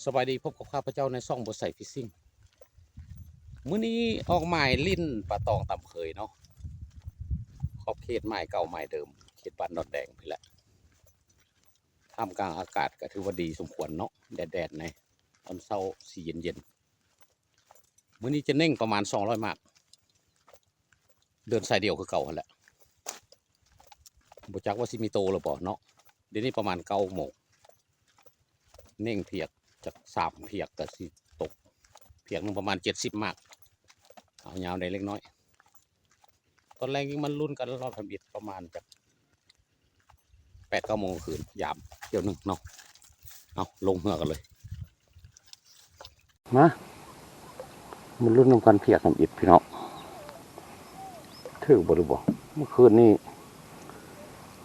ສະບາຍດີ, ພົບກັບຂ້າພະເຈົ້າໃນຊ່ອງບົວໄຊຟີຊິງ. ມື້ນີ້ອອກໝາຍຫຼິ້ນປາຕອງຕາມເຄີຍເນາະ, ຂອບເຂດໝາຍເກົ່າໝາຍເດີມ, ເຂດບ້ານດອນແດງພີ້ແຫຼະ. ທ່າມກາງອາກາດກໍຖືວ່າດີສົມຄວນເນາະ, ແດດໆແດ່, ຕອນເຊົ້າຊິເຢັນໆ. ມື້ນີ້ຈະເໜັ່ງປະມານສອງຮ້ອຍໝາກ, ເດີນສາຍດຽວຄືເກົ່າຫັ້ນແຫຼະ. ບໍ່ຈັກວ່າຊິມີໂຕຫຼືບໍ່ເນາະ. ດຽວນີ້ປະມານເກົ້າໂມງ, ເໜັ່ງພຽກຈັກສາມພຽກກໍຊິຕົກ, ພຽກໜຶ່ງປະມານເຈັດສິບໝາກ, ເອົາຍາວໄດ້ເລັກນ້ອຍ. ຕອນແລງມາລຸ້ນກັນລອບທຳອິດປະມານຈັກ ແປດເກົ້າໂມງຄືນ ຍາມທ່ຽວໜຶ່ງເນາະ. ເອົາ ລົງເຮືອກັນເລີຍ. ມາ ມາລຸ້ນນຳກັນພຽກທຳອິດພີ່ນ້ອງ, ຖືກບໍ່ຫຼືບໍ່? ເມື່ອຄືນນີ້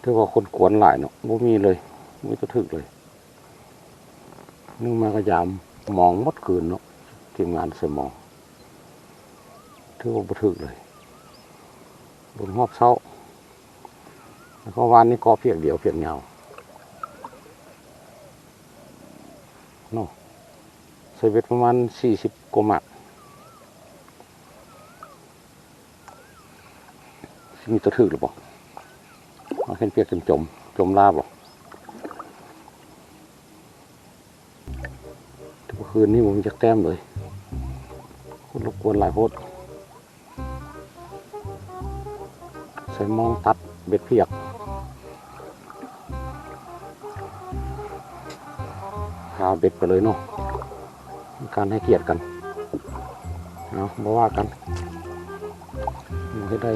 ຖືວ່າຄົນກວນຫຼາຍເນາະ, ບໍ່ມີເລີຍ, ມີແຕ່ຖືກເລີຍ. ໜຶ່ງມາກໍຍາມມອງໝົດຄືນເນາະ, ທີມງານໃສ່ມອງ ຖືວ່າບໍ່ຖືກເລີຍ. ເບິ່ງຮອບເຊົ້າ ແລ້ວກໍວານນີ້ເກາະພຽກດຽວ ພຽກຍາວເນາະ, ໃສ່ເບັດປະມານສີ່ສິບກວ່າໝາກ. ຊິມີຕົວຖືກຫຼືບໍ່? ເຮົາເຫັນພຽກຈົມໆ ຈົມລາບບໍ່? ແຕ່ເມື່ອຄືນນີ້ບໍ່ມີຈັກແຕ້ມເລີຍ, ຄົນລົບກວນຫຼາຍໂພດ. ໃສ່ມອງຕັດເບັດພຽກ, ຫາເບັດໄປເລີຍເນາະ, ການໃຫ້ກຽດກັນ. ເອົາ ບໍ່ວ່າກັນ, ເຮັດໄດ້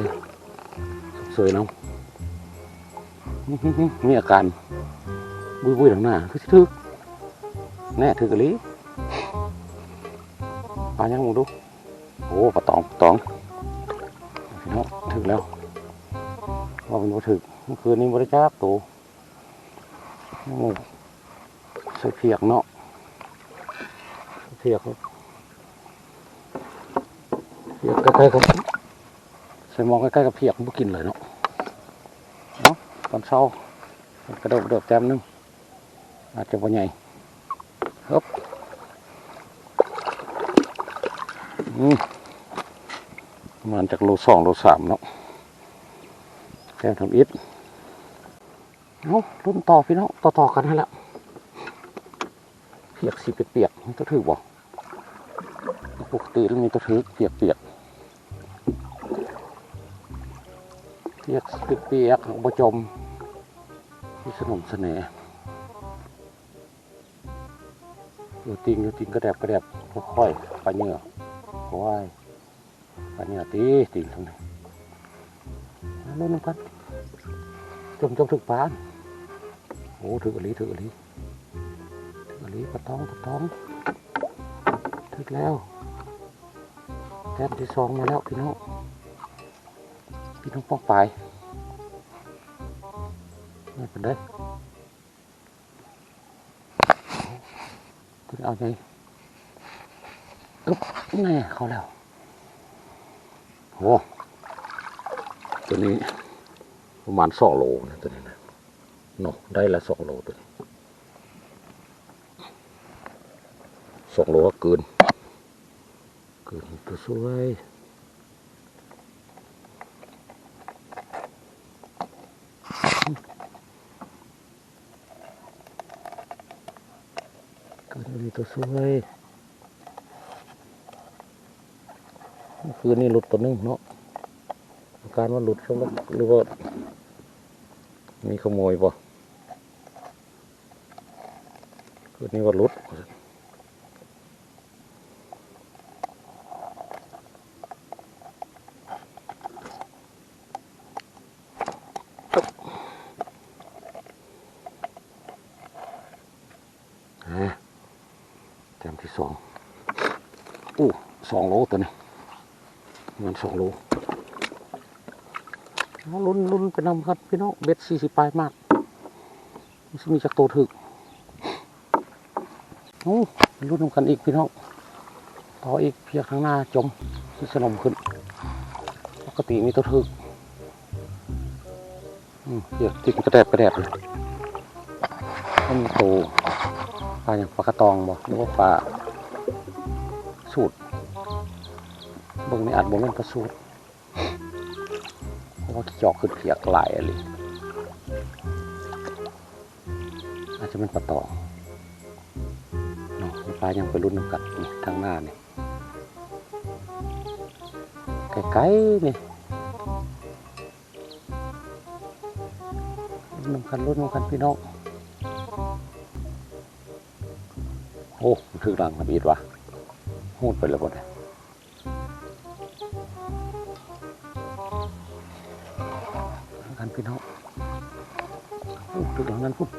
ຊົດເຊີຍນຳ. ມີອາການບຸ້ຍໆທາງໜ້າ ຄືຊິຖືກ. ແນ່ ຖືກອີ່ຫຼີ. ປາຫຍັງ ເບິ່ງດູ. ໂອ້ ປາຕອງ ປາຕອງ. ເນາະ ຖືກແລ້ວ. ວ່າມັນບໍ່ຖືກ, ເມື່ອຄືນນີ້ບໍ່ໄດ້ຈັກໂຕ. ໂອ້ ໃສ່ພຽກເນາະ, ພຽກ ພຽກໃກ້ໆກັບ ໃສ່ມອງໃກ້ໆກັບພຽກ ບໍ່ກິນເລີຍເນາະ. ເອົາ ຕອນເຊົ້າກະໂດດ ກະໂດດແຕ້ມໜຶ່ງ, ອາດຈະບໍ່ໃຫຍ່. ຮຶບ ອືມ ປະມານຈັກໂລສອງ ໂລສາມເນາະ, ແຕ້ມທຳອິດ. ເອົາ ລຸ້ນຕໍ່ພີ່ນ້ອງ, ຕໍ່ໆກັນຫັ້ນແຫຼະ. ພຽກສີປຽກໆ ມັນຈະຖືກບໍ່? ປົກກະຕິມັນມີແຕ່ຖືກ ພຽກປຽກ, ພຽກສີປຽກໆ ບໍ່ຈົມ, ມີສະໜົມສະແໜ. ຢູ່ຕິ່ງ ຢູ່ຕິ່ງກະແດບກະແດບ, ຄ່ອຍໆ ປາເຫຍື່ອ. ໂອ້ຍ ປາເຫຍື່ອຕິ ຕິ່ງ ມາລຸ້ນນຳກັນ. ຈົມ ຈົມ ຖືກປາ. ໂອ້ ຖືກອີ່ຫຼີ ຖືກອີ່ຫຼີ ຖືກອີ່ຫຼີ. ປາຕອງ ປາຕອງ ຖືກແລ້ວ. ແຕ້ມທີສອງມາແລ້ວພີ່ນ້ອງ, ພີ່ນ້ອງປ້ອງປາຍ. ນີ້ເປັນໄດ? ຕົວນີ້ເອົາໃຫຍ່. ອຶບ ແນ່ ເຂົ້າແລ້ວ. ໂອ້ ຕົວນີ້ປະມານສອງໂລນະ ຕົວນີ້ນະເນາະ, ໄດ້ລະສອງໂລ ຕົວນີ້ສອງໂລ. ກືນ ກືນ ຕົວສວຍ. ກະມີຕົວຊ່ວຍ. ຄືນນີ້ຫຼຸດຕົວໜຶ່ງເນາະ, ການວ່າຫຼຸດ ຫຼືວ່າມີຂະໂມຍບໍ່? ຄືນນີ້ວ່າຫຼຸດ. ອ່າ ແຕ້ມທີສອງ. ໂອ້ ສອງໂລຕົວນີ້, ປະມານສອງໂລ. ມາລຸ້ນ ລຸ້ນໄປນຳກັນພີ່ນ້ອງ, ເບັດສີ່ສິບປາຍໝາກ. ມັນຊິມີຈັກໂຕຖືກ? ໂອ້ ລຸ້ນນຳກັນອີກພີ່ນ້ອງ, ຕໍ່ອີກ. ພຽກທາງໜ້າຈົມ ຊິສະໜົມຂຶ້ນ. ປົກກະຕິມີໂຕຖືກ. ອືມ ພຽກຕິດກະແດບກະແດບເລີຍ. ມັນໂຕ ປາຫຍັງ? ປາກະຕອງບໍ່ ຫຼືວ່າປາສູດ? ເບິ່ງນີ້ອາດບໍ່ແມ່ນປາສູດ ເພາະວ່າຂີ້ຈອກຂຶ້ນພຽກຫຼາຍອີ່ຫຼີ. ອາດຈະແມ່ນປາຕອງເນາະ. ປາຫຍັງ ໄປລຸ້ນນຳກັນ. ນີ້ທາງໜ້ານີ້ ໃກ້ໆນີ້ ລຸ້ນນຳກັນ ລຸ້ນນຳກັນພີ່ນ້ອງ. ໂອ້ ມັນຖືກຫຼັງທຳອິດຫວາ ຮູດໄປແລ້ວບໍ່ນີ້. ກັນພີ່ນ້ອງ ໂອ້ ຖືກຫຼັງນັ້ນພຸ້ນ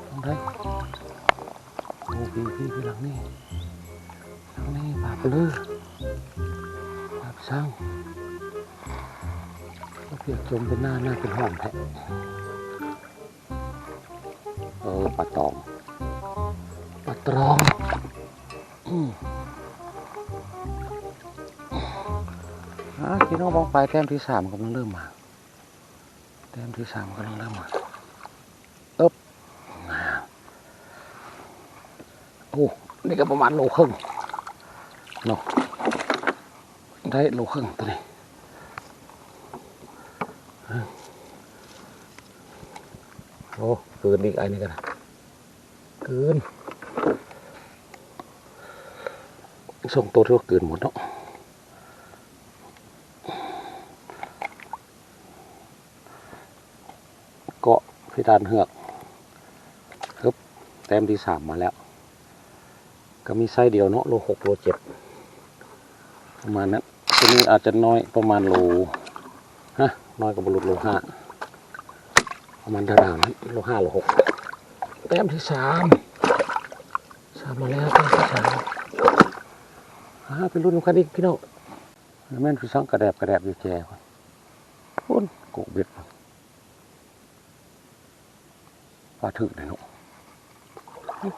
ທາງໃດ. ໂອ້ ພີ່ໆ ຫຼັງນີ້ ຫຼັງນີ້ ປາປະເລີ ປາປະຊັງ. ພຽກຈົມເປັນໜ້າ ໜ້າເປັນຫ້ອງແທ້. ເອີ ປາຕອງ ປາຕອງ. ອືມ ອ່າ ພີ່ນ້ອງ ປາຍແຕ້ມທີສາມກຳລັງເລີ່ມມາ ແຕ້ມທີສາມກຳລັງເລີ່ມມາ. ເອີບ ໂອ້ ນີ້ກໍປະມານໂລເຄິ່ງເນາະ ໄດ້ໂລເຄິ່ງໂຕນີ້. ໂອ້ ເກີນອີກ ໄອ້ນີ້ກໍໄດ້ ເກີນ ສອງໂຕຖືວ່າເກີນໝົດເນາະ. ເກາະເພດານເຮືອກ ຮຶບ ແຕ້ມທີສາມມາແລ້ວ. ກໍມີໄຊດຽວເນາະ ໂລຫົກ ໂລເຈັດ ປະມານນັ້ນ. ໂຕນີ້ອາດຈະນ້ອຍປະມານໂລ ຮະ ນ້ອຍກໍບໍ່ຫຼຸດໂລຫ້າ ປະມານແຖວໆນັ້ນ ໂລຫ້າ ໂລຫົກ. ແຕ້ມທີສາມ ສາມມາແລ້ວ ແຕ້ມທີສາມ. ອ່າ ໄປລຸ້ນນຳກັນອີກພີ່ນ້ອງ. ແມ່ນຄືສັງກະແດບກະແດບຢູ່ແຈພຸ້ນ ພຸ້ນ ກົກເບັດ ປາຖືກເດ້ເນາະ.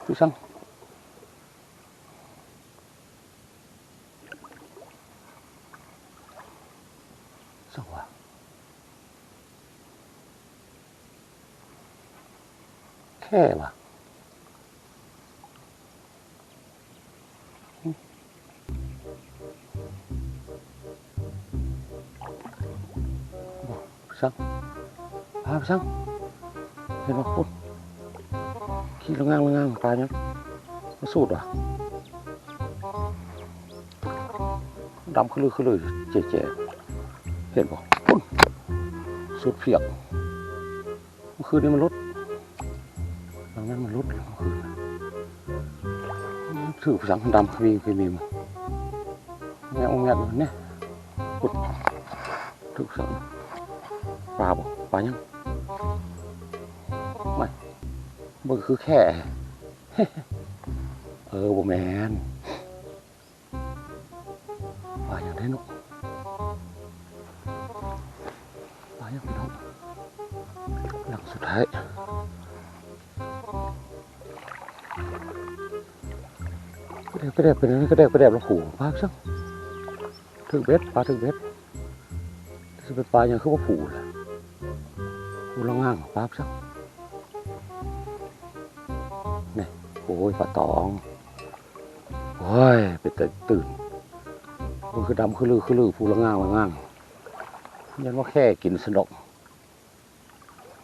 ຄືສັງ ສັງຫວາ ແຄ່ຫວາ. ສັງ ປາສັງ ເຫັນບໍ່? ພຸ້ນ ຂີ້ລະງາງລະງາງ ປາຫຍັງ? ປາສູດຫວາ? ດຳຄືລືຄືລື ແຈໆ ເຫັນບໍ່? ພຸ້ນ ສູດພຽກ. ເມື່ອຄືນນີ້ມັນຫຼຸດ ຫຼັງນັ້ນມັນຫຼຸດ ເມື່ອຄືນ ຖືກສັງດຳ ມີ ມີ ມີ ແງະ ແງະ ແງະ ນີ້ ກຸດ ຖືກສັງ ປາບໍ່? ປາຫຍັງ? ມາ ເບິ່ງຄືແຄ່ ເອີ ບໍ່ແມ່ນ. ປາຫຍັງເດ້ເນາະ? ປາຫຍັງພີ່ນ້ອງ? ຫຼັງສຸດທ້າຍ ກະແດບກະແດບ ເປັນຫຍັງກະແດບກະແດບລະ? ໂຫ ປາຊັ້ນ ຖືກເບັດ ປາຖືກເບັດ. ຊິເປັນປາຫຍັງຄືວ່າຜູລະ? ຜູລະງາງ ປາຊັ້ນ ນີ້. ໂອ້ຍ ປາຕອງ. ໂອ້ຍ ເປັນຕາຕື່ນ ມັນຄືດຳຄືລືຄືລື ຜູລະງາງລະງາງ ຢ້ານວ່າແຄ່ກິນຊັ້ນດອກ.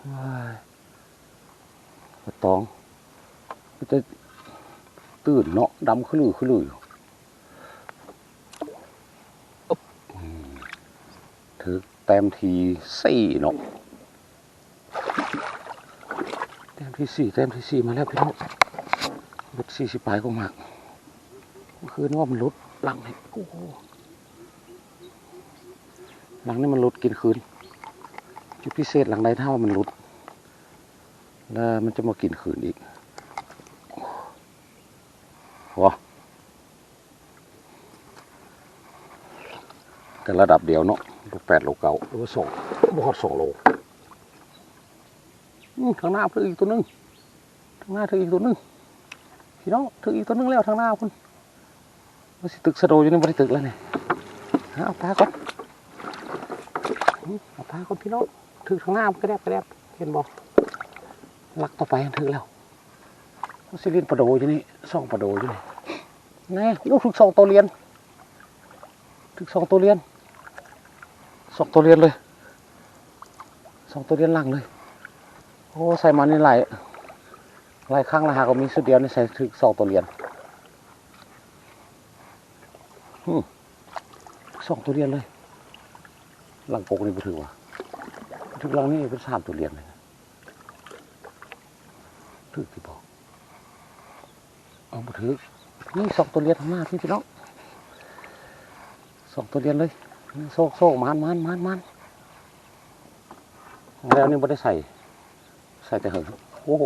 ໂອ້ຍ ປາຕອງ ເປັນຕາຕື່ນເນາະ ດຳຄືລືຄືລືຢູ່. ອືມ ຖືກແຕ້ມທີສີ່ເນາະ. ແຕ້ມທີສີ່ ແຕ້ມທີສີ່ມາແລ້ວພີ່ນ້ອງ ເບັດສີ່ສິບປາຍກວ່າໝາກ. ເມື່ອຄືນວ່າມັນຫຼຸດຫຼັງນີ້ ໂອ້ໂຫ ຫຼັງນີ້ມັນຫຼຸດກິນຄືນ. ຈຸດພິເສດຫຼັງໃດ ຖ້າວ່າມັນຫຼຸດ ແລ້ວມັນຈະມາກິນຄືນອີກ. ວ້າ ກໍລະດັບດຽວເນາະ ໂລແປດ ໂລເກົ້າ ຫຼືວ່າສອງ ບໍ່ຮອດສອງໂລ. ອືມ ທາງໜ້າຖືກອີກໂຕໜຶ່ງ ທາງໜ້າຖືກອີກໂຕໜຶ່ງ ພີ່ນ້ອງ ຖືກອີກໂຕໜຶ່ງແລ້ວ ທາງໜ້າພຸ້ນ. ວ່າຊິຕຶກຊະໂດຢູ່ນີ້ ບໍ່ໄດ້ຕຶກແລ້ວນີ້. ຫາເອົາປາກ່ອນ ອືມ ເອົາປາກ່ອນພີ່ນ້ອງ. ຖືກທາງໜ້າ ກະແດບກະແດບ ເຫັນບໍ່? ຫຼັກຕໍ່ໄປ ຖືກແລ້ວ. ຊິຫຼິ້ນປາໂດຢູ່ນີ້ ສອງປາໂດຢູ່ນີ້. ແນ່ ໂອ້ ຖືກສອງໂຕລຽນ ຖືກສອງໂຕລຽນ ສອງໂຕລຽນເລີຍ ສອງໂຕລຽນຫຼັງເລີຍ. ໂອ້ ໃສ່ມານີ້ຫຼາຍ ຫຼາຍຄັ້ງແລ້ວ ຫາກໍມີຊຸດດຽວນີ້ໃສ່ຖືກສອງໂຕລຽນ. ຫື ສອງໂຕລຽນເລີຍ. ຫຼັງກົກນີ້ບໍ່ຖືກຫວາ ຖືກຫຼັງນີ້ເປັນສາມໂຕລຽນເລີຍ. ຖືກຕິບໍ່? ເອົາ ບໍ່ຖືກ. ນີ້ສອງໂຕລຽນຂ້າງໜ້າພີ່ ພີ່ນ້ອງ ສອງໂຕລຽນເລີຍ. ໂຊກໆ ໝານໆ ໝານໆ. ແລ້ວນີ້ບໍ່ໄດ້ໃສ່ ໃສ່ແຕ່ເຫິງ. ໂອ້ໂຫ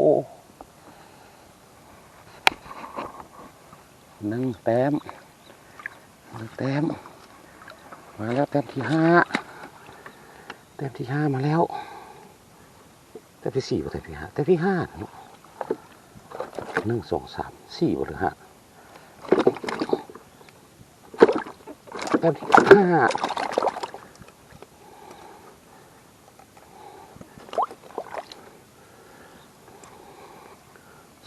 ໜຶ່ງແຕ້ມ ໜຶ່ງແຕ້ມ ມາແລ້ວ ແຕ້ມທີຫ້າ ແຕ້ມທີຫ້າມາແລ້ວ. ແຕ້ມທີສີ່ບໍ່ ແຕ້ມທີຫ້າ ແຕ້ມທີຫ້າເນາະ. ໜຶ່ງ ສອງ ສາມ ສີ່ບໍ່ ຫຼືຫ້າ ແຕ້ມທີຫ້າ.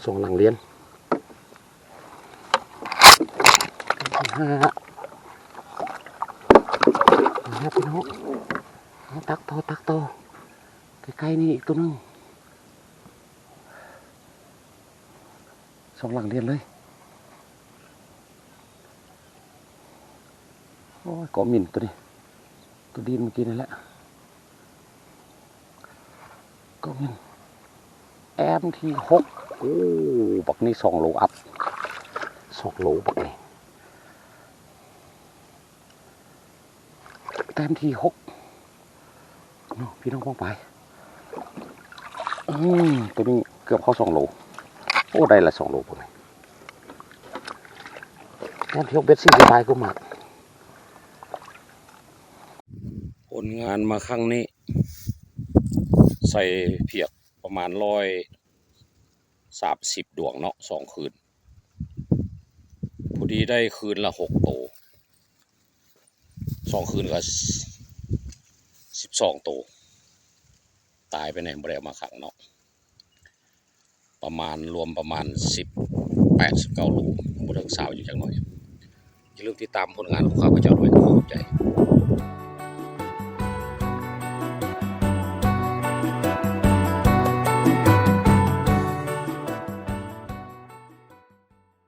ສອງຫຼັງລຽນ ຫ້າ ມາແລ້ວພີ່ນ້ອງ. ເອົາ ຕັກຕໍ່ ຕັກຕໍ່ ໃກ້ໆນີ້ອີກໂຕໜຶ່ງ. ສອງຫຼັງລຽນເລີຍ. ໂອ້ຍ ເກາະມິນໂຕນີ້ ໂຕດີນເມື່ອກີ້ນີ້ແຫຼະ ເກາະມິນ. ແຕ້ມທີຫົກ. ໂອ້ ບັກນີ້ສອງໂລອັບ ສອງໂລບັກນີ້. ແຕ້ມທີຫົກເນາະ ພີ່ນ້ອງປ້ອງປາຍ. ອືມ ໂຕນີ້ເກືອບເຂົ້າສອງໂລ. ໂອ້ ໄດ້ລະສອງໂລພຸ້ນ. ແຕ້ມທີຫົກ ເບັດສີ່ສະບາຍກວ່າໝາກ. ຜົນງານມາຄັ້ງນີ້ ໃສ່ຜຽກປະມານຮ້ອຍສາມສິບດວງເນາະ ສອງຄືນ. ພໍດີໄດ້ຄືນລະຫົກໂຕ ສອງຄືນກໍສິບສອງໂຕ ຕາຍໄປແນ່ ບໍ່ໄດ້ເອົາມາຂັງເນາະ. ປະມານ ລວມປະມານສິບແປດ ສິບເກົ້າໂລ ບໍ່ເຖິງຊາວ ຢູ່ຈັກໜ້ອຍ. ຢ່າລືມຕິດຕາມຜົນງານຂອງຂ້າພະເຈົ້າດ້ວຍ ຂອບໃຈ.